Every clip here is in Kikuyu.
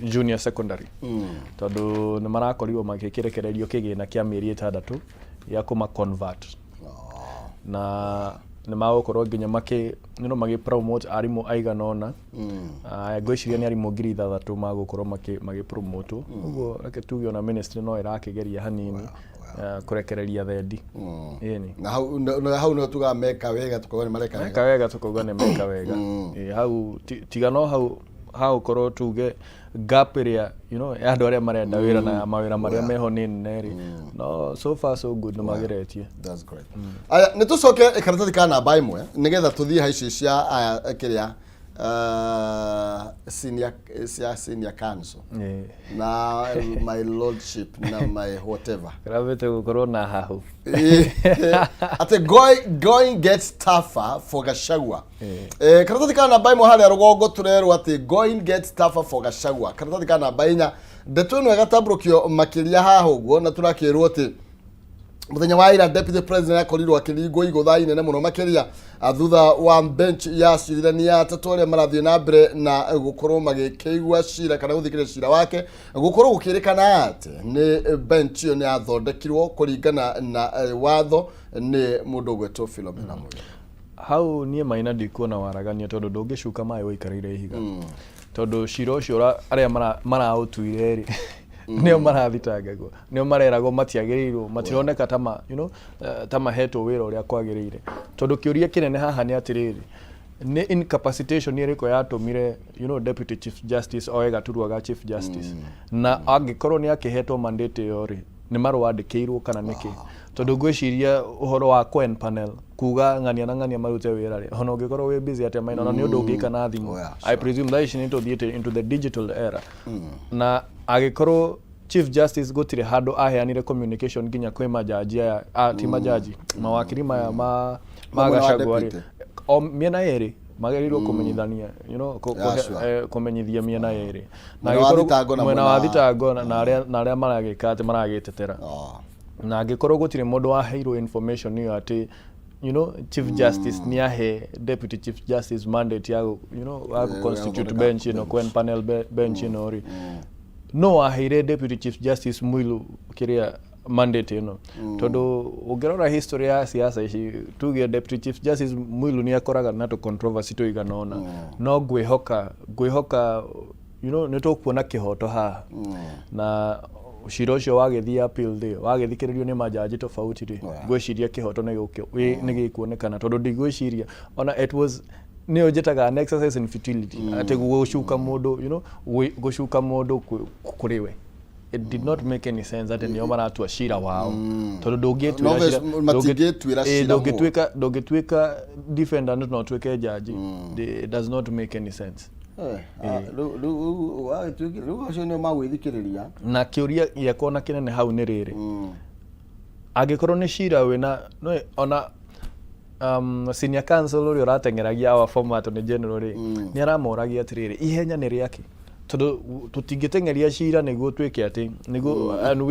junior secondary, tondũ nĩ marakorirwo magĩkĩrekererio kĩgĩna kĩa mĩeri 6 gĩa kũma convert, na nĩ magũkorwo nginya makĩ magĩ promote arimũ aigana ũna. Ah, ngwĩciria nĩ arimũ 6,000 magũkorwo magĩ promote. Ũguo reke tuge ona ministry no ĩrakĩgeria hanini kũrekereria thendi. Ĩni. Na hau no tugaga meka wega, tukoiga nĩ mareka meka wega. Wega, tũkauga nĩ meka wega. Ĩ, hau tiga no hau hagũkorwo tuge gap ĩrĩa ya andũ arĩa marenda wĩra na mawĩra marĩa meho nĩ nene rĩ, no so far so good, nĩ mageretie. That's great. Aya, nĩ tũcoke karatathi ka namba 1 nĩgetha tũthiĩ haici cia aya kĩrĩa senior, cia senior council na my lordship na my whatever. Kĩrambĩte gũkorwo na hahu. Atĩ going gets tougher for Gachagua. Karatathi ka namba 1 harĩa rũgongo tũrerwo atĩ going gets tougher for Gachagua. Karatathi ka namba 4, ndeto ĩno ĩgatambũrũkio makĩria haha ũguo, na tũrakĩrwo atĩ mũthenya wa ira deputy president akorirwo akĩringwo igũtha inene mũno makĩria thutha wa bench ya acirithania atatũ arĩa marathiĩ na mbere na gũkorwo magĩkĩigua cira kana gũthikĩrĩria cira wake, gũkorwo gũkĩrĩkana atĩ nĩ bench ĩyo nĩ yathondekirwo kũringana na watho nĩ mũndũ ũgwĩtwo Philomena Mwilu. Hau niĩ Maina ndikuona waragania, tondũ ndũngĩcuka maĩ ũikarĩire ihiga, tondũ cira ũcio arĩa maraũtuire rĩ, nĩo marathitangagwo, nĩo mareragwo matiagĩrĩirwo, matironeka ta ma, ta mahetwo wĩra ũrĩa kwagĩrĩire, tondũ kĩũria kĩnene haha nĩ atĩrĩrĩ, nĩ incapacitation ĩrĩkũ yatũmire deputy chief justice oe gaturwa ga chief justice? Na angĩkorwo nĩ akĩhetwo mandate ĩyo rĩ, nĩ marũa andĩkĩirwo kana nĩkĩ? Tondũ ngwĩciria ũhoro wa Cohen panel kuga ng'ania na ng'ania marute wĩra rĩ, ona ũngĩkorwo wĩ busy atĩa, Maina, ona nĩ ũndũ ũngĩka na thimũ. I presume thaa ici nĩ tũthiĩte into the digital era, na angĩkorwo chief justice gũtirĩ handũ aheanire communication nginya kwĩ majaji aya, ti majaji, mawakiri maya ma Mwena wa Gachagua rĩ, deputy. O mĩena yerĩ magĩrĩirwo kũmenyithania Yeah, sure. kũmenyithia mĩena yerĩ na Mwena wa angĩkorwo- thitango na mwena wa mwena thitango na arĩa maragĩka atĩ maragĩtetera. Na angĩkorwo gũtirĩ mũndũ waheirwo information ĩyo atĩ chief justice nĩ ahe deputy chief justice mandate ya ya constitute gũthondeka bench ĩno, Cohen panel bench ĩno rĩ, no waheire deputy chief justice Mwilu kĩrĩa mandate ĩno? Tondũ ũngĩrora history ya siasa ici, tuge deputy chief justice Mwilu nĩ akoraga na tũ controversy tũigana ũna, no ngwĩhoka nĩ tũkuona kĩhoto haha, na cira ũcio wagĩthiĩ appeal rĩ, wagĩthikĩrĩrio nĩ majaji tofauti rĩ, ngwĩciria kĩhoto nĩ gĩkuonekana, tondũ ndigwĩciria ona it was nĩyo njĩtaga an exercise in futility atĩ gũcuka mũndũ gũcuka mũndũ kũrĩ we. It did not make any sense atĩ nĩo maratua cira wao, tondũ ndũngĩtuĩra No, cira matingĩtuĩra cira. Ndũngĩtuĩka defendant no ũtuĩke jaji. It does not make any sense. Rĩu acio nĩo magwĩthikĩrĩria. Na kĩũria gĩakwa na kĩnene hau nĩ rĩrĩ, angĩkorwo nĩ cira wĩna no ona senior counsel ũrĩa ũrateng'eragia our former attorney general rĩ, nĩ aramoragia atĩrĩrĩ, ihenya nĩ rĩake? Tondũ tũtingĩteng'eria cira nĩguo twĩke atĩ nĩguo, and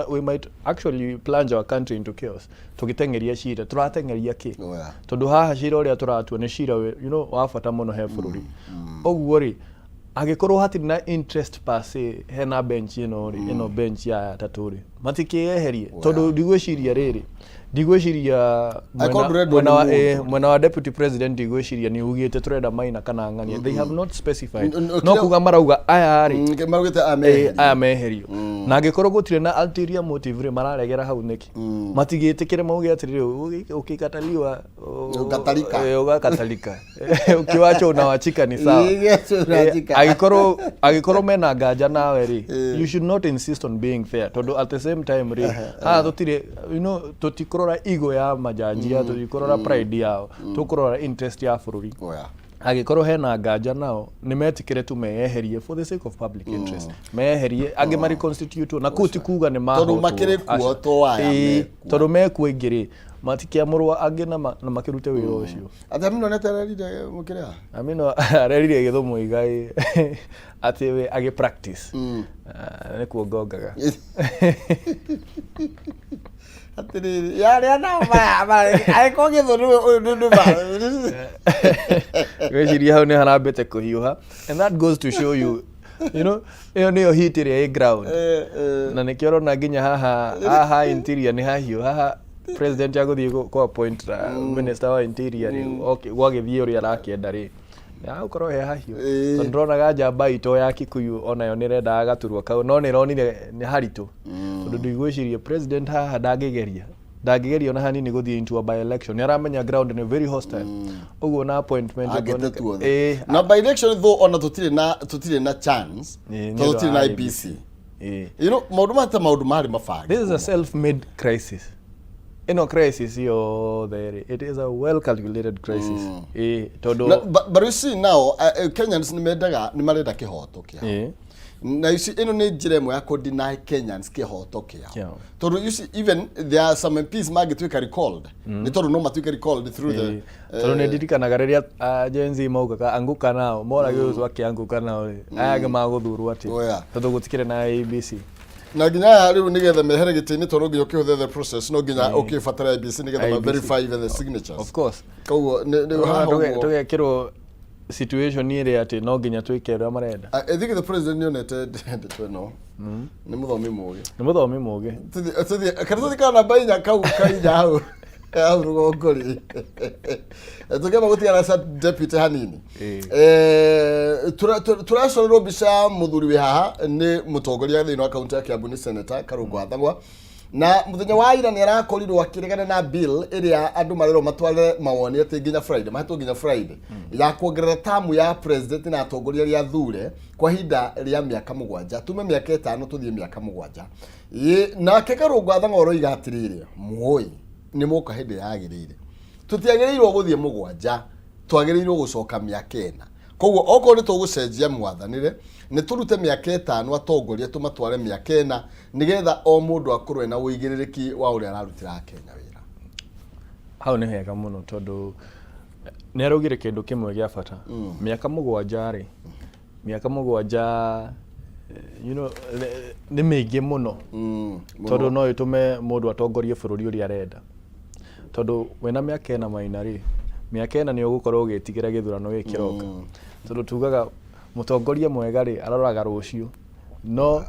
we might actually plunge our country into chaos tũgĩteng'eria cira. Tũrateng'eria kĩ? Tondũ haha cira ũrĩa tũratua nĩ cira wa bata mũno he bũrũri. Ũguo rĩ, angĩkorwo hatirĩ na interest per se hena bench ĩno rĩ, ĩno bench ya atatũ rĩ, matikĩyeherie, tondũ ndigwĩciria rĩrĩ, ndigwĩciria Angĩkorwo ndũrendwo mwena nĩ wa mũndũ. Mwena wa deputy president ndigwĩciria nĩ ugĩte tũrenda Maina kana ng'ania. They have not specified. No kuga marauga aya rĩ, Marugĩte aya meherio. Aya meherio. Na angĩkorwo gũtirĩ na ulterior motive rĩ, mararegera hau nĩkĩ? Matigĩtĩkĩre mauge atĩrĩrĩ, ũkĩkataliwa Ũkatalika. Ũgakatalika, ukiwacha unawachika ni sawa. Yes, unawachika. Angĩkorwo mena nganja nawe rĩ, you should not insist on being fair, tondũ at the same time rĩ, haha tũtirĩ tũtikũrora ego ya majaji, tũtikũrora pride yao, tũkũrora interest ya bũrũri. Angĩkorwo hena nganja nao, nĩ metĩkĩre tu meyeherie for the sake of public interest, meyeherie angĩ mari constitute, na kũu ti kuga nĩ Tondũ mahotwo. makĩrĩ kuo, Aca. to aya mekuo. Tondũ mekuo aingĩ rĩ, matikĩamũrwo angĩ na makĩrute wĩra ũcio. Atĩ Amino nĩatererire mũkĩrĩa. Amino arerire gĩthumo igai atĩ we agĩ practice. Ah, nĩkuo ngongaga. Atĩrĩrĩ, yarĩa nao maya angĩkorwo gĩthũ nĩ Ngwĩciria hau nĩ harambĩte kũhiũha, and that goes to show you Ĩyo nĩyo heat ĩrĩa ĩ ground. Eh, eh. Na nĩkĩo ũrona nginya haha haha interior nĩ hahiũ. Haha president agũthiĩ kũ appoint minister wa interior rĩ, okay, gwagĩthiĩ ũrĩa arakĩenda rĩ, nĩ hagũkorwo he hahiũ. Tondũ ndĩronaga njamba itũ ya Kikuyu onayo nĩ ĩrendaga gaturwa kau, no nĩ ĩronire nĩ haritũ, tondũ ndigwĩciria president haha ndangĩgeria ona hanini gũthiĩ into a by election. Nĩ aramenya ground nĩ very hostile, ũguo na appointment angĩte ĩkoneka- tuothe. Na by election though, ona tũtirĩ na chance, Ĩĩ, nĩ tondũ ũndũ tũtirĩ wa na IEBC. IEBC. Maũndũ maya ta maũndũ marĩ mabange. This is a self-made crisis. Ĩno crisis yothe rĩ, it is a well calculated crisis. Ĩĩ, tondũ But you see now, Kenyans nĩ mendaga, nĩ marenda kĩhoto kĩao. Na you see, ĩno nĩ njĩra ĩmwe ya kũ deny Kenyans kĩhoto kĩao. Kĩao. Tondũ you see, even there are some MPs mangĩtuĩka recalled, nĩ tondũ no matuĩke recalled through the Tondũ nĩ ndirikanaga rĩrĩa Gen Z maugaga anguka nao, moragio ũcio akĩanguka nao rĩ, aya angĩ magũthurwo atĩ Oh, yeah. tondũ gũtikĩrĩ na IEBC. Na nginya aya rĩu nĩgetha mehere gĩtĩ-inĩ, tondũ nginya ũkĩhũthĩra the process, no nginya ũkĩbatara IEBC nĩgetha ma IEBC. verify even the signatures. Of course. Koguo nĩ haha ũguo. Tũgekĩrwo situation ĩrĩa atĩ no nginya twĩke ũrĩa marenda. I think the president nĩonete ndeto ĩno, nĩ mũthomi mũgĩ. Nĩ mũthomi mũgĩ. Tũthiĩ karatathi ka namba 4, kau kainya hau rũgongo rĩ, tũkĩamba gũtigana sa deputy hanini. Tũracorerwo mbica ya mũthuri wĩ haha, nĩ mũtongoria thĩinĩ wa kaunti ya Kiambu, nĩ Senator Karũngũ wa Thang'wa, na mũthenya wa ira nĩ arakorirwo akĩregana na bill ĩrĩa andũ marerwo matware mawoni atĩ nginya Friday, mahetwo nginya Friday, ya kuongerera tamu ya president na atongoria arĩa athure kwa ihinda rĩa mĩaka 7, tume mĩaka 5 tũthiĩ mĩaka 7. Nake Karũngũ wa Thang'wa ũroiga atĩrĩrĩ, mũĩ nĩ moka hĩndĩ yagĩrĩire, tũtiagĩrĩirwo gũthiĩ 7, twagĩrĩirwo gũcoka mĩaka 4. Koguo okorwo nĩ tũgũcenjia mwathanĩre, nĩ tũrute mĩaka 5, atongoria tũmatware mĩaka 4, nĩgetha o mũndũ akorwo ena ũigĩrĩrĩki wa ũrĩa ararutĩra Kenya wĩra. Hau nĩ hega mũno, tondũ nĩ araugire kĩndũ kĩmwe gĩa bata. Mĩaka 7 rĩ, mĩaka 7 nĩ mĩingĩ mũno, tondũ no ĩtũme mũndũ atongorie bũrũri ũrĩa arenda, tondũ wĩna mĩaka 4 maina rĩ, mĩaka 4 nĩ ũgũkorwo ũgĩtigĩra gĩthurano gĩkĩ kĩroka, tondũ tugaga mũtongoria mwega rĩ aroraga rũciũ, no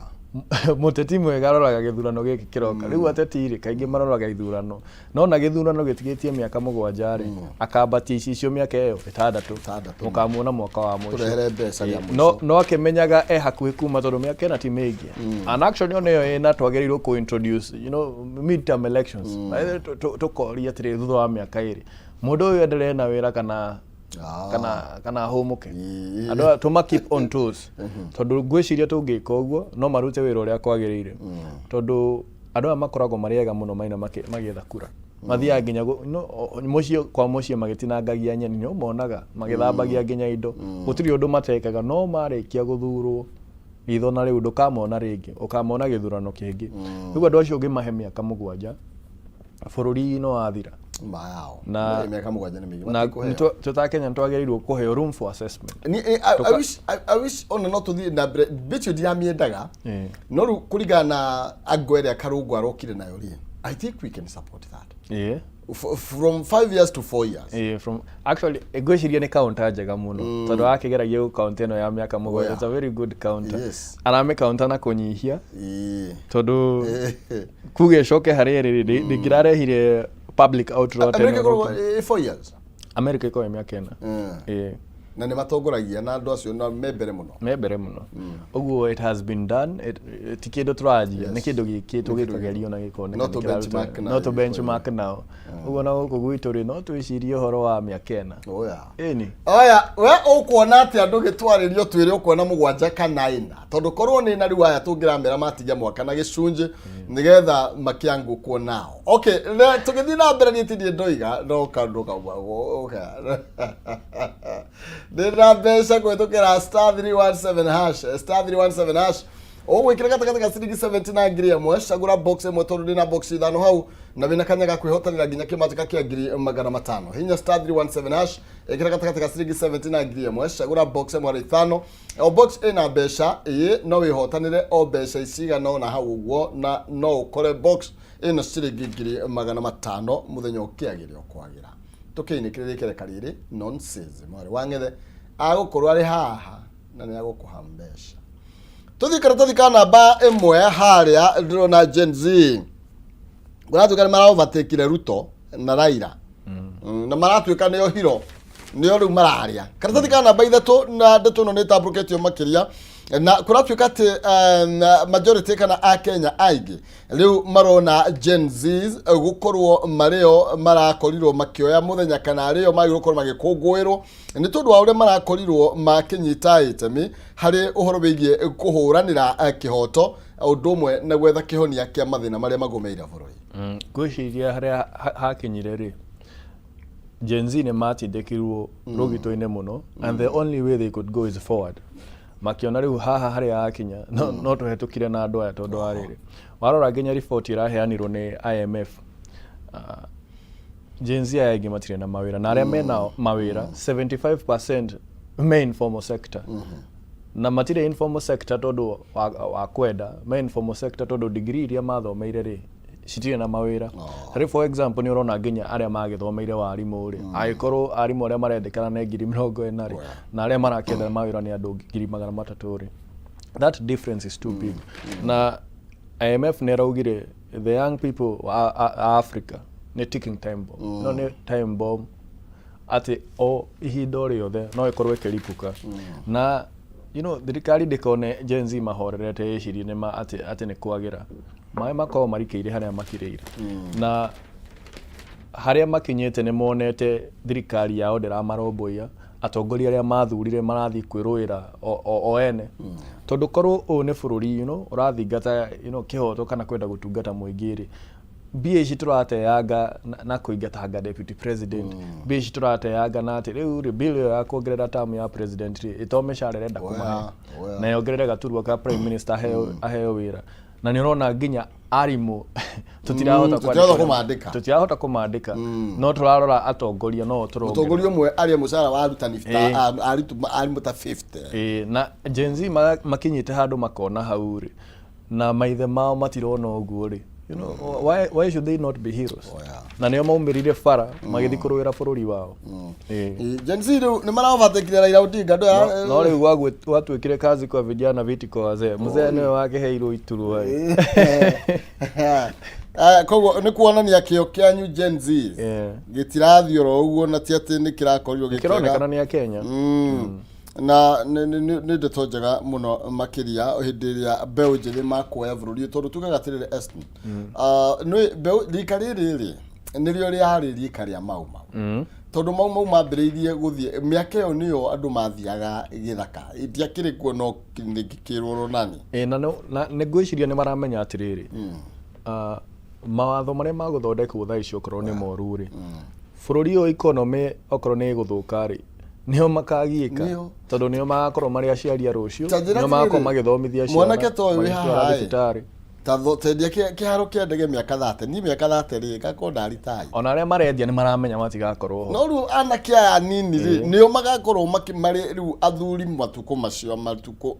mũteti mwega aroraga gĩthurano gĩkĩ kĩroka. Rĩu ateti rĩ kaingĩ maroraga ithurano, no na gĩthurano gĩtigĩtie mĩaka 7 rĩ, akambatia icicio mĩaka ĩyo 6. 6. Mũkamuona mwaka wa mũico. Tũrehere mbeca rĩa mũico. No akĩmenyaga e hakuhĩ kuma, tondũ mĩaka 4 ti mĩingĩ. And actually ona ĩyo ĩna twagĩrĩirwo kũ introduce midterm elections. Tũkoria atĩrĩrĩ, thutha wa mĩaka 2 mũndũ ũyũ endelee na wĩra kana kana ahũmũke? Andũ aya tũma keep on toes, tondũ ngwĩciria tũngĩka ũguo no marute wĩra ũrĩa kwagĩrĩire, tondũ andũ aya makoragwo marĩ ega mũno maina magĩetha kura, mathiaga nginya no, mũciĩ kwa mũciĩ magĩtinangagia nyeni, nĩ ũmonaga magĩthambagia nginya indo, gũtirĩ ũndũ matekaga. No marĩkia gũthurwo ritho na rĩu ndũkamona rĩngĩ, ũkamona gĩthurano kĩngĩ. Rĩu andũ acio ũngĩmahe mĩaka 7, bũrũri no wathira. Mayao. Na Mĩaka 7 nĩ mĩingĩ. Na Matikũheo. twĩ Kenya nĩ twagĩrĩirwo kũheo room for assessment. I wish ona no tũthiĩ na mbere mbĩtio ndiramĩendaga, no rĩu kũringana na ango ĩrĩa Karũngũ arokire nayo rĩ, I think we can support that. From 5 years to 4 years. From actually ngwĩciria nĩ counter njega mũno, tondũ akĩgeragia gũ counter ĩno ya mĩaka 7. It's a very good counter. Aramĩ counter na kũnyihia, tondũ kuga ĩcoke harĩa ĩrĩ rĩ, ndĩngĩrarehire public outroar ta ĩno America ĩkoragwo ĩroka. 4 years. America ĩkoragwo mĩaka 4. Ĩĩ. Na nĩ matongoragia na andũ acio na me mbere mũno. Me mbere mũno. Ũguo it has been done. Ti kĩndũ tũranjia, nĩ kĩndũ gĩkĩtwo gĩkagerio na gĩkoneka. No tũ nĩ kĩraruta benchmark na no tũ benchmark nao. Ũguo na gũkũ gwitũ rĩ, no twĩcirie ũhoro wa mĩaka 4. Oya. Ĩni. Oya, we ũkuona atĩa? Ndũgĩtwarĩrio, twĩre ũkuona 7 kana 4, tondũ korwo nĩ na rĩu aya tũngĩramera matigia mwaka na gĩcunjĩ nĩgetha makĩangũkwo nao. Okay, tũgĩthiĩ na mbere, niĩ tindiĩ ndoiga no kaũndũ kauma. Okay, ndĩna mbeca kũhĩtũkĩra *317 hash, *317 hash. Ũgwĩkĩra gatagatĩ ga ciringi 70 na 1000, cagũra box ĩmwe, tondũ ndĩna box ithano hau, na wĩna kanya ga kwĩhotanĩra nginya kĩmanjĩka kĩa 500,000. Hinya *317 hash, ĩkĩra gatagatĩ ga ciringi 70 na 1000, cagũra box ĩmwe harĩ ithano. O box ĩna mbeca, ĩĩ, no wĩhotanĩre o mbeca cigana ona hau ũguo, na no ũkore box ĩno ciringi 500,000 mũthenya ũkĩagĩre ũkwagĩra. Tũkĩinĩkĩrĩria ikereka rĩrĩ nonsense, mwarĩ wa ng'ethe agũkorwo arĩ haha na nĩ agũkũha mbeca. Tũthiĩ karatathi ka namba 1 harĩa ndĩrona Gen Z kũratuĩka nĩ maraovatekire Ruto na Raila. Na maratuĩka nĩo hiro, nĩo rĩu mararĩa. Karatathi ka namba 3 na ndeto ĩno nĩ ĩtambũrũkĩtio makĩria, na kũratuĩka atĩ majority kana akenya aingĩ rĩu marona Gen Z gũkorwo marĩo marakorirwo makĩoya mũthenya kana arĩo magĩrĩirwo gũkorwo magĩkũngũĩrwo nĩ tondũ wa ũrĩa marakorirwo makĩnyita itemi harĩ ũhoro wĩgiĩ kũhũranĩra kĩhoto, ũndũ ũmwe na gwetha kĩhonia kĩa mathĩna marĩa magũmĩire bũrũri. Ngwĩciria harĩa hakinyire rĩ, Gen Z nĩ matindĩkirwo rũgito-inĩ mũno, and the only way they could go is forward. Makĩona rĩu haha harĩa hakinya no tũhetũkire na andũ aya, tondũ wa rĩrĩ, warora nginya riboti ĩraheanirwo nĩ IMF, Gen Z aya aingĩ matirĩ na mawĩra, na arĩa mena mawĩra 75% me informal sector, na matirĩ informal sector tondũ wa kwenda, me informal sector tondũ degree iria mathomeire rĩ citirĩ na mawĩra. Tarĩu for example, nĩ ũrona nginya arĩa magĩthomeire warimũ rĩ, angĩkorwo arimũ arĩa marendekana nĩ 40,000 rĩ, na arĩa marakĩenda mawĩra nĩ andũ 300,000 rĩ, that difference is too big. Na IMF nĩ ĩraugire the young people a Africa nĩ ticking time bomb. No nĩ time bomb atĩ o ihinda o rĩothe no ĩkorwo ĩkĩripũka. Na thirikari ndĩkone Gen Z mahorerete ĩcirie nĩ ma atĩ nĩ kwagĩra. Maĩ makoragwo marikĩire harĩa makirĩire, na harĩa makinyĩte nĩ monete thirikari yao ndĩramarũmbũiya, atongoria arĩa mathurire marathiĩ kwĩrũĩra o ene, tondũ korwo ũyũ nĩ bũrũri ũrathingata kĩhoto kana kwenda gũtungata mũingĩ rĩ, mbia ici tũrateanga na kũingatanga deputy president, mbia ici tũrateanga na atĩ rĩu rĩ, bill ĩyo ya kuongerera term ya president rĩ, ĩto mĩcara ĩrenda kũmahe na yongerere gaturwa ka prime minister aheo wĩra. Na nĩ ũrona nginya arimũ tũtirahota tũtirahota kũmandĩka. Tũtirahota kũmandĩka, no tũrarora atongoria no tũrongerera. Mũtongoria ũmwe arĩa mũcara wa arutani arimũ ta 50. Ĩĩ, na Gen Z makinyĩte handũ makona hau rĩ, na maithe mao matirona ũguo rĩ, why should they not be heroes? Oh, yeah. Na nĩo maumĩrire bara magĩthiĩ kũrũĩra bũrũri wao. Ĩĩ. Gen Z rĩu nĩ maraovatekire Raila Odinga andũ. No rĩu gwatuĩkire kazi kwa vijana, viti kwa wazee. Mzee nĩwe wakĩheirwo iturwa ĩ. Koguo nĩ kuonania kĩo kĩanyu Gen Z gĩtirathiĩ oro ũguo, na ti atĩ nĩ kĩrakorirwo gĩkĩaga. Kĩronekana nĩ a Kenya. Na nĩ ndeto njega mũno makĩria hĩndĩ ĩrĩa mbeũ njĩthĩ makuoya bũrũri ũyũ, tondũ tugaga atĩrĩrĩ, Eston, nĩ mbeũ rika rĩrĩ rĩ nĩrĩo rĩarĩ rika rĩa Mau Mau, tondũ Mau Mau mambĩrĩirie gũthiĩ mĩaka ĩyo nĩyo andũ mathiaga gĩthaka, ndiakĩrĩ kuo no ngĩkĩrwo nani. Ĩĩ, na nĩ ngwĩciria nĩ maramenya atĩrĩrĩ, mawatho marĩa magũthondekwo thaa ici okorwo nĩ moru rĩ, bũrũri ũyũ economy okorwo nĩ ĩgũthũka rĩ, nĩo makagiĩka, Nĩo. tondũ nĩo magakorwo marĩ aciari a rũciũ, Ta njĩra nĩo magakorwo atĩrĩrĩ, magĩthomithia ciana, mwanake ta ũyũ wĩ magĩcitwara haha ĩ. thibitarĩ. Ta tendia kĩharo kĩa ndege mĩaka 30, niĩ mĩaka 30 rĩ, ngakorwo ndaritai. Ona arĩa marendia nĩ maramenya matigakorwo ho. No rĩu anake aya anini rĩ, nĩo magakorwo marĩ rĩu athuri matukũ macio matukũ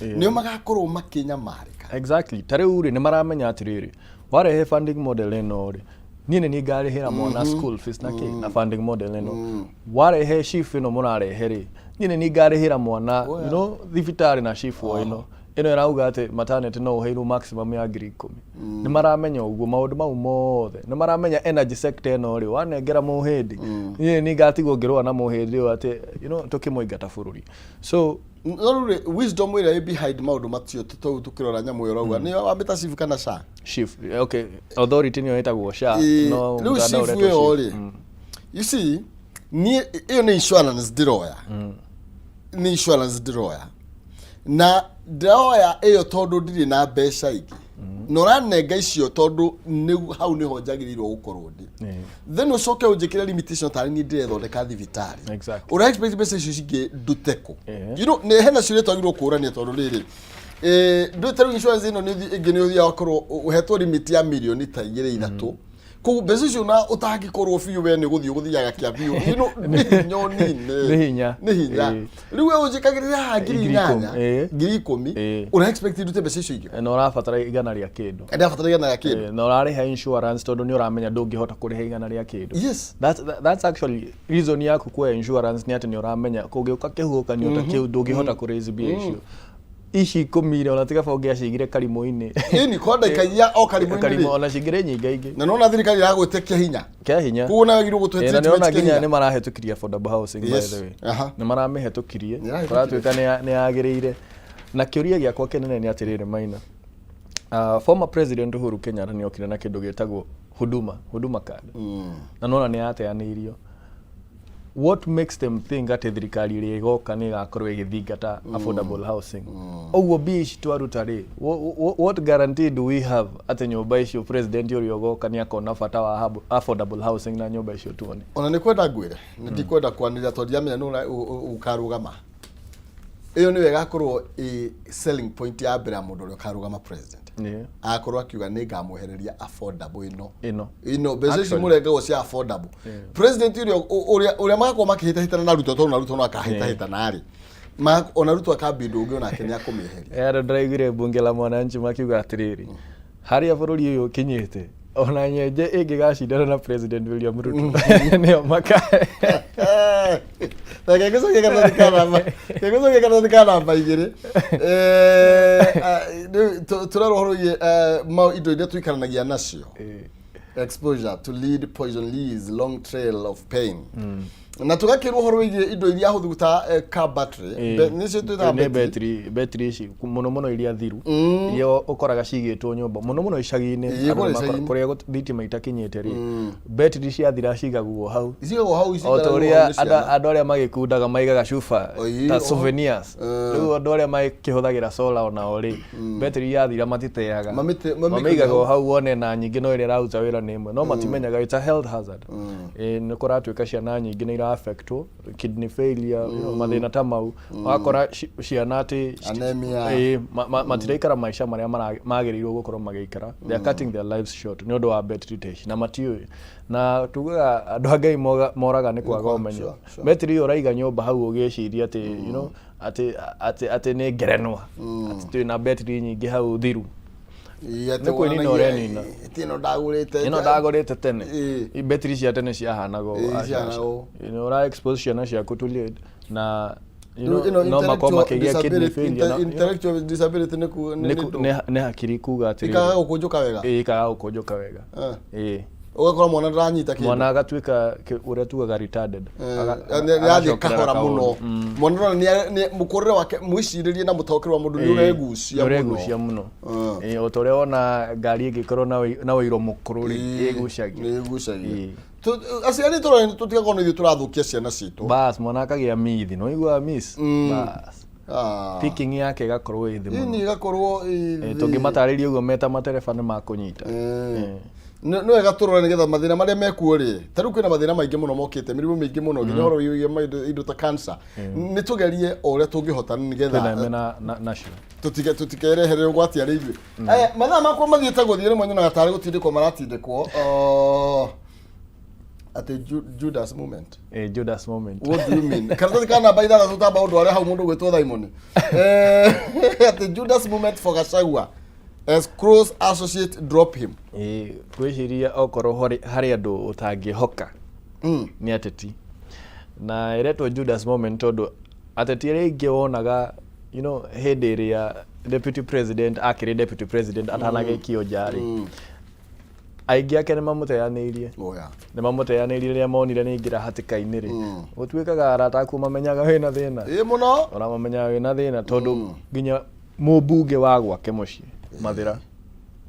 nĩo magakorwo makĩnyamarĩka. Exactly. Ta rĩu rĩ, nĩ maramenya atĩrĩrĩ, warehe funding model ĩno rĩ, niĩ nĩ niĩ ngarĩhĩra mwana school fees na kĩ na funding model ĩno. Warehe SHIF ĩno mũrarehe rĩ, niĩ nĩ niĩ ngarĩhĩra mwana thibitarĩ na SHIF o ĩno. Ĩno ĩrauga atĩ maternity no ũheirwo maximum ya 10,000. Nĩ maramenya ũguo maũndũ mau mothe. Nĩ maramenya energy sector ĩno rĩ, wanengera mũhĩndi, niĩ nĩ ngatigwo ngĩrũa na mũhĩndĩ ũyũ atĩ tũkĩmũingata bũrũri. So No rĩu rĩ, wisdom ĩrĩa ĩ behind maũndũ macio tũu tũkĩrora nyamũ ĩyo ũrauga nĩyo wamĩta SHIF kana SHA? SHIF, okay, authority nĩyo ĩtagwo SHA, no Rĩu mtandao SHIF ũretwo ĩyo SHIF. rĩ, you see, niĩ ĩyo nĩ insurance ndĩroya, nĩ insurance ndĩroya, na ndĩroya ĩyo tondũ ndirĩ na mbeca ingĩ, na ũranenga icio tondũ nĩ hau nĩho njagĩrĩirwo gũkorwo ndĩ. Then ũcoke ũnjĩkĩre limitation tarĩ niĩ ndĩrethondeka thibitarĩ. Ũra expect mbeca icio cingĩ ndute kũ? Nĩ hena ciũria twagĩrĩirwo kũũrania, tondũ rĩrĩ, ndũĩ ta rĩu insurance ĩno nĩ ĩngĩ nĩ ũthiaga ũgakorwo ũhetwo limit ya mirioni ta igĩrĩ ithatũ, koguo mbeca icio na ũtangĩkorwo biũ we nĩ gũthiĩ ũgũthiaga kĩa biũ, nĩ hinya ũnine. Nĩ hinya. Nĩ hinya. Rĩu we ũnjĩkagĩrĩra haha ngiri 10,000, inyanya, 10,000, ũra expect ndute mbeca icio ingĩ? Na ũrabatara igana rĩa kĩndũ. Ndĩrabatara igana rĩa kĩndũ. Na ũrarĩha insurance tondũ nĩ ũramenya ndũngĩhota kũrĩha igana rĩa kĩndũ. That's actually reason yaku kuoya insurance, nĩ atĩ nĩ ũramenya kũngĩũka kĩhuhũkanio ta kĩu ndũngĩhota kũraise mbia icio. Ici 10 rĩ, ona ti kaba ũngĩacigire karimũ-inĩ. Ĩni kwa ndaikagia o karimũ-inĩ. Karimũ rĩ. Ona cingĩrĩ nyingaingĩ. Na nona thirikari ĩragwĩtĩkia hinya. Kĩa hinya. Koguo nawe wagĩrĩirwo gũtũhe Na nĩona treatment kĩa nginya hinya. nĩ marahĩtũkirie affordable housing, by the way. Nĩ maramĩhetũkirie. Nĩ ĩrahĩtũkirio. Kũratuĩka nĩ yagĩrĩire. Na kĩũria gĩakwa kĩnene nĩ atĩrĩrĩ, Maina, former President Uhuru Kenyatta nĩ okire na kĩndũ gĩtagwo Huduma card, na nona nĩ yateanĩirio. What makes them think atĩ thirikari ĩrĩa ĩgoka nĩ ĩgakorwo ĩgĩthingata affordable housing? Ũguo mbia ici twaruta rĩ, what guarantee do we have atĩ nyũmba icio, president ũrĩa ũgoka nĩ akona bata wa affordable housing na nyũmba icio tuone? Ona nĩ kwenda ngwĩre, nĩ ndikwenda kwanĩrĩra tondũ ndiramenya nũ ũkarũgama. Ĩyo nĩyo ĩgakorwo ĩ selling point ya mbere ya mũndũ ũrĩa ũkarũgama president. Agakorwo akiuga nĩ ngamwehereria affordable ĩno. Ĩno. Ĩno mbeca ici Actually. mũrengagwo cia affordable. President ũrĩa ũrĩa magakorwo makĩhĩtahĩtana na Ruto, tondũ na Ruto no akahĩtahĩtana rĩ, ona Ruto akambia ũndũ ũngĩ, onake nĩ akũmĩeheria. Andũ ndĩraiguire Bunge la Mwananchi makiuga atĩrĩrĩ, harĩa bũrũri ũyũ ũkinyĩte, ona nyenje ĩngĩgacindana na President William Ruto nĩo maka Reke ngũcokie karatathi ka namba, reke ngũcokie karatathi ka namba 2. Rĩu tũrerwo ũhoro wĩgiĩ indo iria tũikaranagia nacio. Exposure to lead poison leaves long trail of pain. Na tũgakĩrwo ũhoro wĩgiĩ indo iria hũthũ ta car battery. Nĩcio twĩtaga nĩ battery. Betiri ici mũno mũno iria thiru, iria ũkoraga cigĩtwo nyũmba mũno mũno icagi-inĩ. Ĩĩ, Andũ kũrĩa icagi-inĩ. Kũrĩa thitima itakinyĩte rĩ, betiri ciathira cigagwo hau. Cigagwo hau. O ta cikaragwo hau ũrĩa nĩ ciana. Andũ arĩa magĩkundaga maigaga cuba ta souvenirs. Rĩu andũ arĩa makĩhũthagĩra solar onao rĩ, betiri yathira matiteaga. Mamĩte- Mamĩigaga o hau wone na nyingĩ, no ĩrĩa ĩraruta wĩra nĩ ĩmwe, no matimenyaga it's a health hazard. Ĩĩ, nĩ kũratuĩka ciana nyingĩ nĩ ira-affectwo, kidney failure, mathĩna ta mau. Wakora ciana atĩ Anemia. Ĩĩ, matiraikara maica marĩa magĩrĩirwo gũkorwo magĩikara. They are cutting their lives short nĩ ũndũ wa betiri ta ici na matiũĩ. Na tugaga andũ a Ngai moraga nĩ kwaga ũmenyo. Betiri ĩyo ũraiga nyũmba hau ũgĩciria atĩ you know atĩ nĩ ngerenwa, atĩ twĩna betiri nyingĩ hau thiru. Ĩĩ, atĩ Nĩ kwĩnina wonanagia, ũrenina. Ĩĩ, ĩno ndagũrĩte. Ĩno ndagũrĩte tene. Betiri cia tene ciahanaga ũũ. Ĩĩ, Aca, ciahanaga aca. ũũ. Ũra expose ciana ciaku to lead na Rĩu ĩno no makorwo intellectual makĩgĩa kidney disability- failure intellectual disability nĩ nĩ nĩ ku- ndũ? Nĩ hakiri kuga atĩrĩrĩ. Ikaga gũkũnjũka wega. Ĩĩ, ikaga gũkũnjũka wega. Ĩĩ. Ũgakora mwana ndaranyita kĩndũ. Mwana agatuĩka ũrĩa tugaga retarded. Nĩ athiĩ Agacokerera kahora kaũndũ. mũno. Mwana ũrona nĩ mũkũrĩre wake, mwĩcirĩrie na mũtaũkĩrwo wa mũndũ nĩ ũregucia Nĩ ũregucia mũno. Ĩĩ, o ta ũrĩa wona ngari ĩngĩkorwo na ũiro mũkũrũ rĩ, ĩgucagia. Nĩ ĩgucagia. Ĩĩ. Aciari tũrore tũtigakorwo nĩ ithuĩ tũrathũkia ciana citũ. Bas, mwana akagĩa mithi, no iguaga miss bas. Picking yake ĩgakorwo ĩ thĩ mũno. Ini ĩgakorwo ĩ Ĩĩ, thĩ. tũngĩmatarĩria ũguo meta matereba nĩ makũnyita. Ĩĩ. Nĩ wega tũrore nĩgetha mathĩna marĩa mekuo rĩ, ta rĩu kwĩna mathĩna maingĩ mũno mokĩte, mĩrimũ mĩingĩ mũno, nginya ũhoro wĩgiĩ indo ta cancer. Nĩ tũgerie o ũrĩa tũngĩhota nĩgetha Twĩtheme na nacio. Tũtikerehere ũgwati arĩ ithuĩ. Aya, mathaa makwa mathiĩte gũthiĩ, rĩmwe nyonaga tarĩ gũtindĩkwo maratindĩkwo. Oh, atĩ Judas moment. Ĩĩ, Judas moment. What do you mean? Karatathi ka namba 6 tamba ũndũ arĩa hau mũndũ gwĩtwo Simon. Atĩ Judas moment for Gachagua as close associate drop him. Ĩĩ, ngwĩciria okorwo harĩ andũ ũtangĩhoka nĩ ateti, na ĩretwo Judas moment tondũ ateti arĩa aingĩ wonaga hĩndĩ ĩrĩa deputy president akĩrĩ deputy president atanagĩikio nja rĩ, aingĩ ake nĩ mamũteanĩirie. Oh, yeah. Nĩ mamũteanĩirie rĩrĩa monire nĩ aingĩra hatĩka-inĩ rĩ. Gũtuĩkaga arata aku mamenyaga wĩna thĩna. Ĩĩ mũno. Ona mamenyaga wĩna thĩna tondũ nginya mũmbunge wa gwake mũciĩ Mathĩra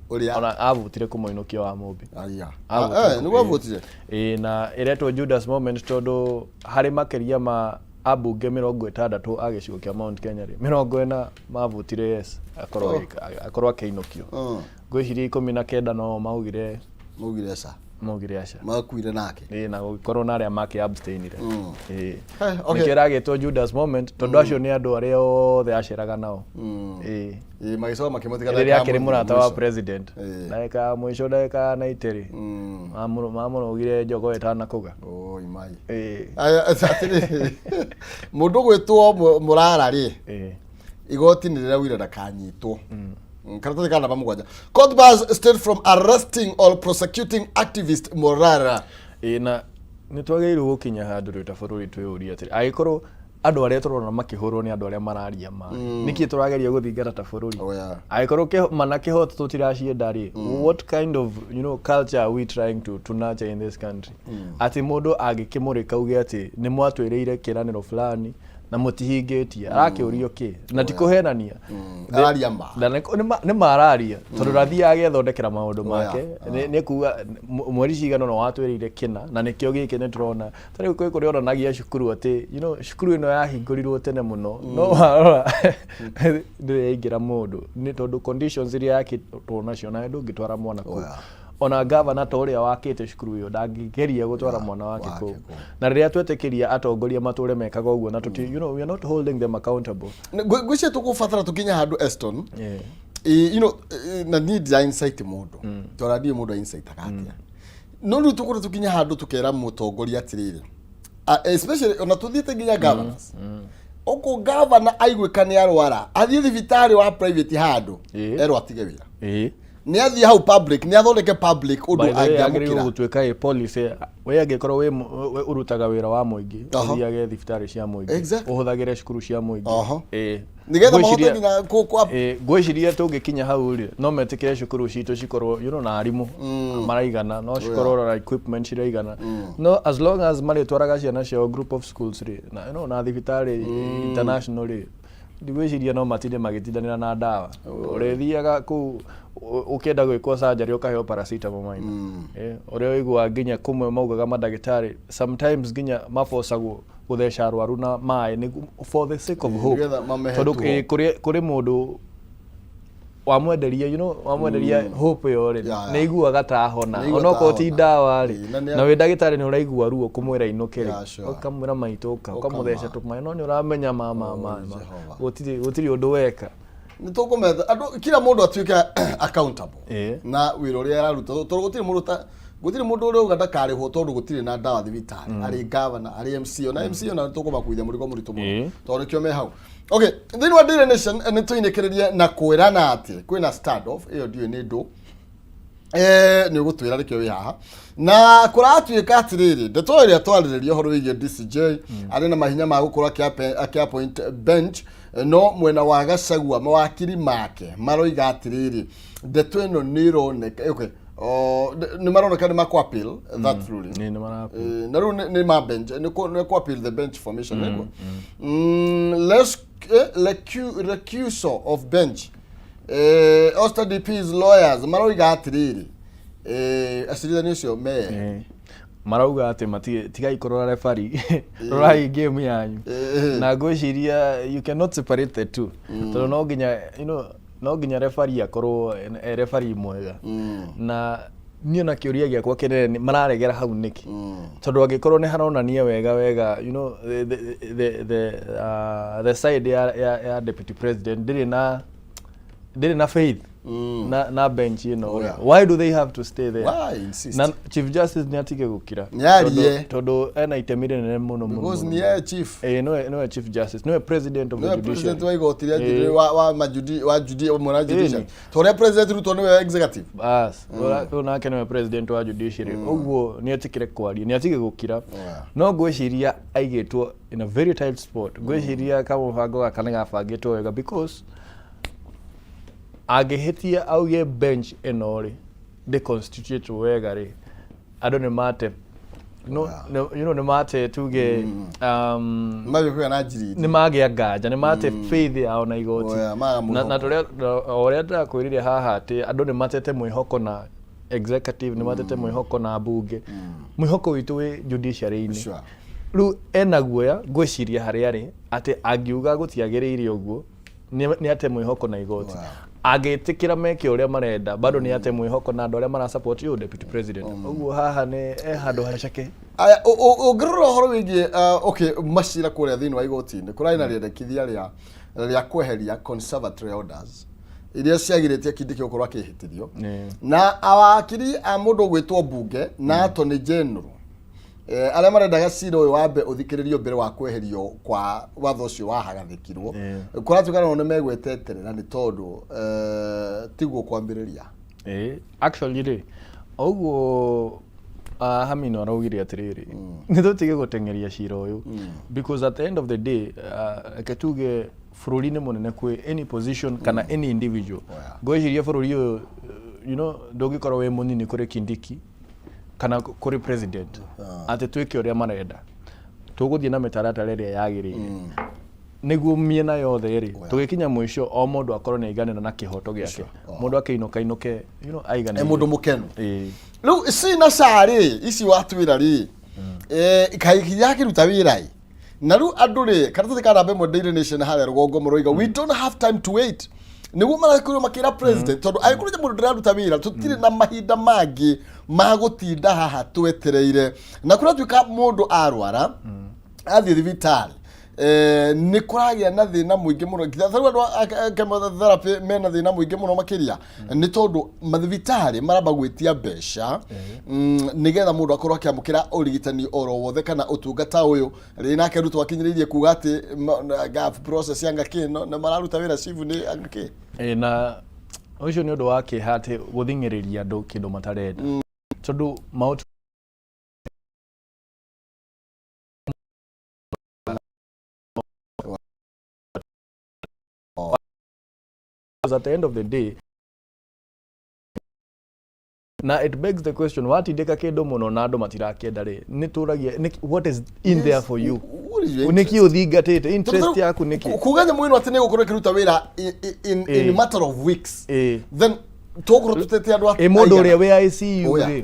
Ũrĩa. ona avutire kũmũinũkia wa Mũmbi. Aya. Avutire Nĩguo avutire. Ĩĩ, na ĩretwo Judas moment tondũ harĩ makĩria ma ambunge 60 a gĩcigo kĩa Mount Kenya rĩ, 40 mavutire yes akorwo akorwo akĩinũkio. Ngwĩciria 19 no maugire Maugire ca. Maugire aca. Makuire nake. Ĩĩ, na gũgĩkorwo na arĩa makĩ abstainire. Ĩĩ. Okay. Nĩkĩo ĩragĩtwo Judas moment tondũ acio nĩ andũ arĩa othe aceraga nao. Ĩĩ. Ĩĩ, magĩcoka makĩmũtiga Rĩrĩa ndagĩka ya akĩrĩ mũrata wa mũico. president. Ndagĩka ya mũico, ndagĩka ya 90 rĩ, mamũrũgire jogoo ĩtanakũga. Oi mai. Ĩĩ. Aya, atĩrĩrĩ, mũndũ gwĩtwo Mũrara rĩ, igoti nĩ rĩraugire ndakanyitwo. Karatathi ka namba 7, court bars state from arresting or prosecuting activist Morara. Ĩĩ, na nĩ twagĩrĩirwo gũkinya handũ twĩ ta bũrũri twĩyũrie atĩrĩ, angĩkorwo Andũ arĩa tũrona makĩhũrwo nĩ andũ arĩa mararia ma. Nĩkĩ tũrageria gũthingata ta bũrũri? Oh, yeah. Angĩkorwo mana kĩhoto tũtiracienda rĩ, what kind of culture are we trying to nurture in this country, atĩ mũndũ angĩkĩmũrĩka uge atĩ nĩ mwatwĩrĩire kĩranĩro fulani na mũtihingĩtie, arakĩũrio kĩ na ti kũhenania? Araria ma. Na nĩ mararia tondũ ndathiaga agethondekera maũndũ make. Nĩ kuga mweri cigana ũna watwĩrĩire kĩna na nĩkĩo gĩkĩ nĩ tũrona. Ta rĩu kwĩ kũrĩa onanagia cukuru atĩ cukuru ĩno yahingũrirwo tene mũno, no warora ndĩrĩ yaingĩra mũndũ nĩ tondũ conditions iria yakĩtwo nacio, nawe ndũngĩtwara mwana kũu. Ona gavana ta ũrĩa wakĩte cukuru ĩyo ndangĩgeria gũtwara mwana wake wake kũu. kũu. Na rĩrĩa twetĩkĩria atongoria matũre mekaga ũguo na tũti we are not holding them accountable. Ngwĩciria tũkũbatara tũkinye handũ, Eston, na niĩ ndira insight mũndũ tondũ ndiũĩ mũndũ insight atĩa, no rĩu tũkorwo tũkinye handũ tũkera mũtongoria atĩrĩrĩ, especially ona tũthiĩte nginya governors ũkũ, governor aiguĩka nĩ arwara, athiĩ thibitarĩ wa private handũ, erwo atige wĩra. Nĩ athiĩ hau public, nĩ athondeke public ũndũ By the way, yagĩrĩirwo angĩamũkĩra. gũtuĩka ĩ policy, we angĩkorwo wĩ ũrutaga wĩra wa mũingĩ, ũthiage thibitarĩ cia mũingĩ, ũhũthagĩre cukuru cia mũingĩ. Nĩgetha mahote Ngwĩciria- nginya kwa Ngwĩciria tũngĩkinya hau rĩ, no metĩkĩre cukuru citũ cikorwo na arimũ maraigana, no cikorwo na equipment ciraigana, no as long as marĩtwaraga ciana ciao group of schools rĩ, na na thibitarĩ international rĩ, ndigwĩciria no matinde magĩtindanĩra na ndawa. Ũrĩthiaga kũu ũkĩenda gwĩkwo surgery, ũkaheo paracetamol maina. Ũrĩa ũiguaga nginya kũmwe maugaga mandagĩtarĩ sometimes nginya mabocagwo gũtheca arwaru na maĩ for the sake of hope. Nĩgetha mamehe tondũ tu kũrĩ mũndũ wamwenderia hope ĩyo rĩ, nĩ aiguaga ta ahona. Nĩ aiguaga onokorwo ta ti ahona. ndawa rĩ. Na Na wĩ ndagĩtarĩ nĩ ũraigua ruo kũmwĩra inũke rĩ, Yeah, sure. ũkamwĩra maitũ ũka, Ũka ũkamũtheca ma. tũmaĩ, no nĩ ũramenya ma ma Jehova. Gũtirĩ ũndũ weka. Nĩ tũkũmetha andũ, kila mũndũ atuĩke accountable na wĩra ũrĩa araruta, tondũ gũtirĩ mũndũ ũrĩa uga ndakarĩhwo tondũ gũtirĩ na ndawa thibitarĩ, arĩ governor, arĩ MC, ona MC ona tũkũmakuithia mũrigo mũritũ mũno tondũ nĩkĩo me hau. Okay, thĩinĩ wa Daily Nation, nĩ tũinĩkĩrĩrie na kwĩrana atĩ kwĩna standoff ĩyo, ndiũĩ nĩ ndũ. Nĩ ũgũtwĩra nĩkĩo wĩ haha. Na kũratuĩka atĩrĩrĩ, ndeto ĩrĩa twarĩrĩria ũhoro wĩgiĩ DCJ arĩ na mahinya ma gũkorwo akĩ-appoint bench, no mwena wa Gachagua mawakiri make maroiga atĩrĩrĩ, ndeto ĩno nĩ ĩroneka, okay, nĩ maroneka nĩ makũ appeal that ruling. Nĩ Na rĩu nĩ ma bench nĩ kũ appeal the bench formation nĩguo. Recusal of bench, Oster DP's lawyers maroiga atĩrĩrĩ, acirithania ũcio me Marauga atĩ tigai kũrora refari, rorai game yanyu. Na ngwĩciria you cannot separate the two, tondũ no nginya refari akorwo e refari mwega. Na niĩ na kĩũria gĩakwa kĩnene nĩ mararegera hau nĩkĩ, tondũ angĩkorwo nĩ haronania wega wega the side ya deputy president ndĩrĩ na faith na bench ĩno. Why do they have to stay there? Why insist? Na chief justice nĩ atige gũkira. Nĩ arie. Tondũ ena itemi rĩnene mũno mũno Because mũno. nĩye chief. Nĩwe chief justice, nĩwe president of the Nĩwe judiciary. President wa igoti rĩa wa majudi wa judi mwena judiciary, to ũrĩa President Ruto nĩwe executive. Bas, rĩu nake nĩwe president wa judiciary, ũguo nĩ etĩkĩre kwaria, nĩ atige gũkira. No ngwĩciria aigĩtwo in a very tight spot. Ngwĩciria kamũbango gaka nĩ gabangĩtwo wega, because angĩhĩtia auge bench ĩno rĩ ndĩ constitute wega rĩ, andũ nĩ mate no, nĩ mate tuge Mabĩ kũgĩa na njiriri. Nĩ magĩa nganja, nĩ mate faith yao na igoti. Oh, yeah, maga Na mwĩhoko. Tũrĩa o ũrĩa ndĩrakwĩrire haha atĩ andũ nĩ matete mwĩhoko na executive, nĩ matete mwĩhoko na mbunge, mwĩhoko witũ wĩ judiciary-inĩ. Rĩu ena guoya, ngwĩciria harĩa arĩ atĩ angiuga gũtiagĩrĩire ũguo, nĩ ate mwĩhoko na igoti. Angĩtĩkĩra meke ũrĩa marenda, bado nĩ ate mwĩhoko na andũ arĩa mara support ũyũ deputy president. Ũguo haha nĩ e handũ haceke. Aya, ũngĩrora ũhoro wĩgiĩ okay, macira kũrĩa thĩinĩ wa igoti-inĩ, kũrarĩ na rĩendekithia rĩa kweheria conservatory orders iria ciagirĩtie Kindiki gũkorwo akĩhĩtithio, na awakiri a mũndũ ũgwĩtwo mbunge na attorney general, arĩa marendaga cira ũyũ wambe ũthikĩrĩrio mbere wa kweherio kwa watho ũcio wahagathĩkirwo. Kũratuĩka nao nĩ megweteterera nĩ tondũ tiguo kwambĩrĩria. Actually rĩ, ũguo Hamino araugire atĩrĩrĩ, nĩ tũtige gũteng'eria cira ũyũ, because at the end of the day, reke tuge bũrũri nĩ mũnene kwĩ any position kana any individual. Ngwĩciria bũrũri ũyũ, ndũngĩkorwo wĩ mũnini kũrĩ Kindiki kana kũrĩ president atĩ twĩke ũrĩa marenda. Tũgũthiĩ na mĩtaratara ĩrĩa yagĩrĩire nĩguo mĩena yothe rĩ, tũgĩkinya mũico, o mũndũ akorwo nĩ aiganĩra na kĩhoto gĩake, mũndũ akĩinũka inũke aiganĩire. E mũndũ mũkenu. Ĩĩ. Rĩu cina ca rĩ, ici watwĩra rĩ, kaĩ yakĩruta wĩra ĩ? Na rĩu andũ rĩ, karatathi ka namba 1 Daily Nation harĩa rũgongo mũroiga, "We don't have time to wait." Nĩguo marakorirwo makĩra president, tondũ angĩkorwo nĩ mũndũ ndĩraruta wĩra, tũtirĩ na mahinda mangĩ ma gũtinda haha twetereire. Na kũratuĩka mũndũ arwara athiĩ thibitarĩ, nĩ kũragĩa na thĩna mũingĩ mũno, nginya tarĩu andũ a chemotherapy mena thĩna mũingĩ mũno makĩria, nĩ tondũ mathibitarĩ maramba gwĩtia mbeca nĩgetha mũndũ akorwo akĩamũkĩra ũrigitani oro wothe kana ũtungata ũyũ. Rĩ nake Ruto akinyĩrĩirie kuga atĩ gap process anga kĩ no nĩ mararuta wĩra chief nĩ anga kĩ. Ĩĩ, na ũcio nĩ ũndũ wa kĩeha atĩ gũthing'ĩrĩria andũ kĩndũ matarenda, tondũ maũndũ at the end of the day, na it begs the question, watindĩka kĩndũ mũno na andũ matirakĩenda rĩ, nĩ tũragia what is in there for you? What is your Nĩkĩ ũthingatĩte interest yaku nĩkĩ? Kuga nyamũ ĩno atĩ nĩ gũkorwo ĩkĩruta wĩra in matter of weeks, then tũgũkorwo tũtete andũ Ĩ mũndũ aigana? ũrĩa wĩ ICU Oya. rĩ,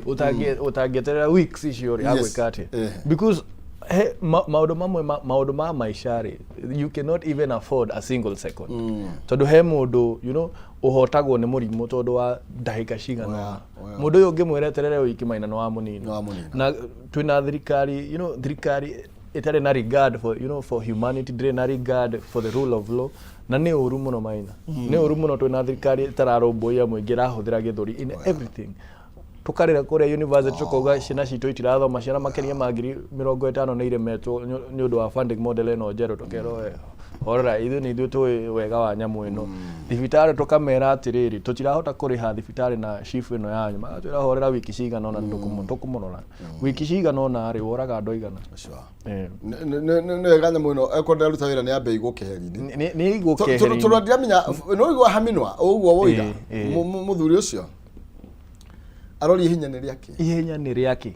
ũtangĩeterera weeks icio rĩ, agwĩka atĩa? Because he maũndũ mamwe maũndũ ma maica rĩ, you cannot even afford a single second, tondũ he mũndũ ũhotagwo nĩ mũrimũ tondũ wa ndagĩka cigana ũna. Oya. Mũndũ ũyũ ũngĩmwĩra eterere wiki, maina nĩ wa mũnina. Nĩ wamũnina. Na twĩna thirikari thirikari ĩtarĩ na regard for humanity, ndĩrĩ na regard for the rule of law, na nĩ ũru mũno, maina, nĩ ũru mũno. Twĩna thirikari ĩtararũmbũiya mũingĩ, ĩrahũthĩra gĩthũri in everything. Tũkarĩra kũrĩa university, tũkauga ciana citũ itirathoma, ciana makĩria ma 50,000 nĩ iremetwo nĩ ũndũ wa funding model ĩno njerũ. Tũkerwo, "Horera, ithuĩ nĩ ithuĩ tũĩ wega wa nyamũ ĩno." Thibitarĩ tũkamera atĩrĩrĩ, tũtirahota kũrĩha thibitarĩ na SHIF ĩno yanyu. Magatwĩra, "Horera, wiki cigana ũna tũkũmũrora." Wiki cigana ũna rĩ, woraga andũ aigana? Nĩ wega nyamũ ĩno eko ndĩraruta wĩra nĩ yambe igwo keheri-inĩ. Nĩ igwo Tondũ keheri-inĩ. Ndiramenya no igwa haminwa ũguo woiga. Mũthuri ũcio aroria ihenya nĩ rĩake. Ihenya nĩ rĩake?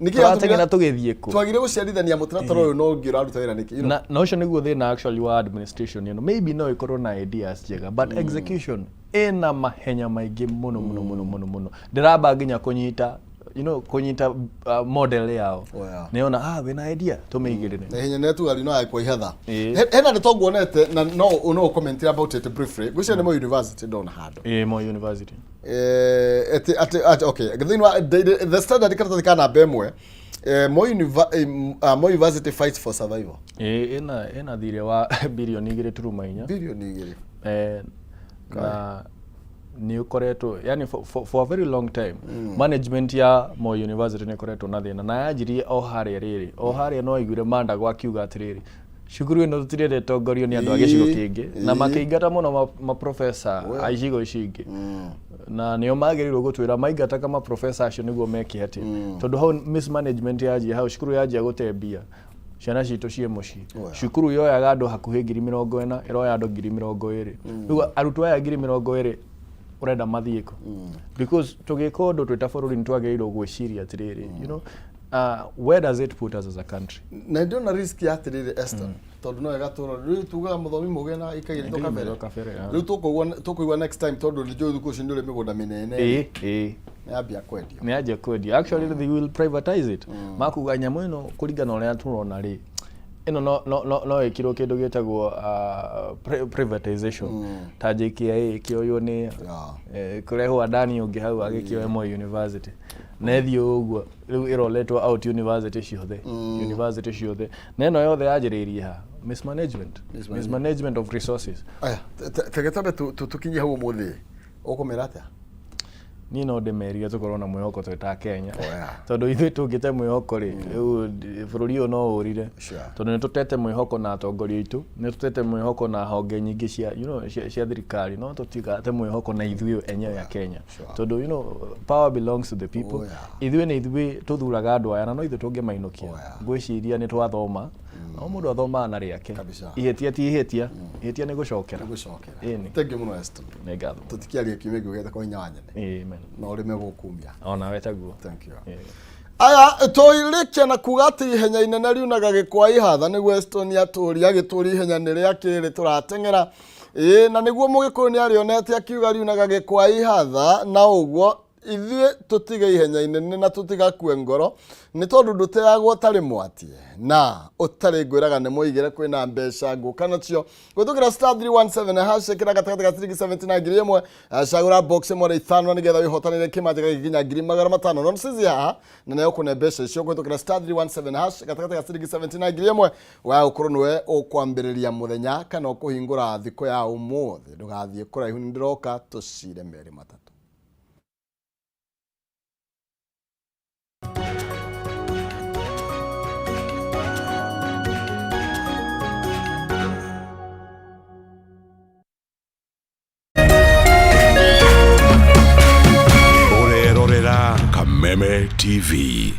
Nĩkĩ Tũrateng'era tũgĩthiĩ kũ? Twagire gũciarithania mũtaratara ũyũ na ũngĩ ũraruta wĩra nĩkĩ? Na ũcio nĩguo thĩna actually wa administration ĩno. Maybe no ĩkorwo na ideas njega, but execution ĩna mahenya maingĩ mũno mũno mũno mũno mũno. Ndĩramba nginya kũnyita model yao. Nĩona wĩna idea, tũmĩigĩrĩre. Na ihenya nĩ tugari no agĩkwo ihetha. Hena ndeto nguonete na no comment about it briefly. Ngwĩciria nĩ mo university ndona handũ. Ĩĩ, Moi University. Atĩ okay, thĩinĩ wa The Standard, karatathi ka namba 1, Moi University fights for survival. Ĩĩ, ĩna thirĩ wa birioni 2.4. Birioni 2. Na nĩ ũkoretwo yani for a very long time management ya Moi University nĩ ĩkoretwo na thĩna, na yanjirie o harĩa rĩrĩ, o harĩa no aiguire Mandago akiuga atĩrĩrĩ, cukuru ĩno tũtirenda ĩtongorio nĩ andũ a gĩcigo kĩngĩ, na makĩingata mũno maprofesa a icigo ici ingĩ, na nĩo magĩrĩirwo gũtwĩra maingataga maprofesa acio nĩguo meke atĩa, tondũ hau mismanagement yanjia hau, cukuru yanjia gũte mbia, ciana citũ ciĩ mũciĩ. Cukuru yoyaga andũ hakuhĩ 40,000, ĩroya andũ 20,000. Rĩu arutwo aya 20,000 ũrenda mathiĩ kũ? Because tũgĩka ũndũ twĩ ta bũrũri, nĩ twagĩrĩirwo gwĩciria atĩrĩrĩ, where does it put us as a country? Na ndĩrona risk ya atĩrĩrĩ, Esther, tondũ no wega tũrora rĩu tugaga mũthomi mũgĩ na ikaigĩrĩtwo kabere. Kabere, ah. Rĩu tũkũigua next time, tondũ nĩ njũĩ thukũ ici nĩ ũrĩ mĩgũnda mĩnene Ĩĩ. Nĩ yambia kwendio. Nĩ yanjia kwendio. Actually, they will privatize it. Makuga nyamũ ĩno, kũringana na ũrĩa tũrona rĩ, ĩno no ĩkirwo kĩndũ gĩtagwo privatization ta JKIA ĩkĩoywo nĩ kũrehwo Adani ũngĩ hau agĩkĩoya Moi University, na ĩthiĩ ũguo rĩu ĩroletwo out university ciothe, university ciothe, na ĩno yothe yanjĩrĩirie ha mismanagement, mismanagement of resources. Aya, tege tambe tũkinye hau ũmũthĩ, ũkũmĩra atĩa? Niĩ no ndĩmerire tũkorwo na mwĩhoko twĩ ta Kenya. Oh, yeah. Tondũ ithuĩ tũngĩte mwĩhoko rĩ, rĩu bũrũri ũyũ no ũrire. Tondũ nĩ tũtete mwĩhoko na atongoria aitũ, nĩ tũtete mwĩhoko na honge nyingĩ cia, you know, cia thirikari, no tũtigate mwĩhoko na ithuĩ enyewe a Kenya. Tondũ, you know, power belongs to the people. Oh, yeah. Ithuĩ nĩ ithuĩ tũthuraga andũ aya na no ithuĩ tũngĩmainũkia. Oh, yeah. Ngwĩciria nĩ twathoma, no mũndũ athomaga na rĩake. Kabisa. Ihĩtia ti ihĩtia, ihĩtia nĩ gũcokera. Gũcokera. Ĩni. Thank you mũno, Eston. Nĩ ngatho. Tũtikiaria kiumia gĩũkĩte kwa hinya wa nyene. Amen. Na ũrĩme gũkumia. Onawe taguo. Thank you. Ĩĩ. Aya tũirĩkia na kuga atĩ ihenya inene riunaga gĩkwa ihatha, nĩguo Eston atũria agĩtũria ihenya nĩ rĩa kĩrĩ tũrateng'era. Ĩĩ, na nĩguo mũgĩkũyũ nĩ arĩonete akiuga riunaga gĩkwa ihatha, na ũguo ithuĩ tũtige ihenya inene na tũtigakue ngoro nĩ tondũ ndũteagwo ũtarĩ mwatie na ũtarĩ. Ngwĩraga nĩ mũigĩre kwĩna mbeca ngũka nacio gwĩtũkĩra *317#. Ĩkĩra gatagatĩ ga ciringi 70 na 1000, cagũra box ĩmwe na ithano nĩgetha wĩhotanĩre kĩmanja gĩgĩkinya 500,000. No cici haha na nĩyo kũne mbeca icio kũhĩtũkĩra *317# gatagatĩ ga ciringi 70 na 1000, wa gũkorwo nĩwe ũkwambĩrĩria mũthenya kana ũkũhingũra thikũ ya ũmũthĩ. Ndũgathiĩ kũraihu, nĩ ndĩroka tũcire merĩ matatũ. Ũrerorera Kameme TV.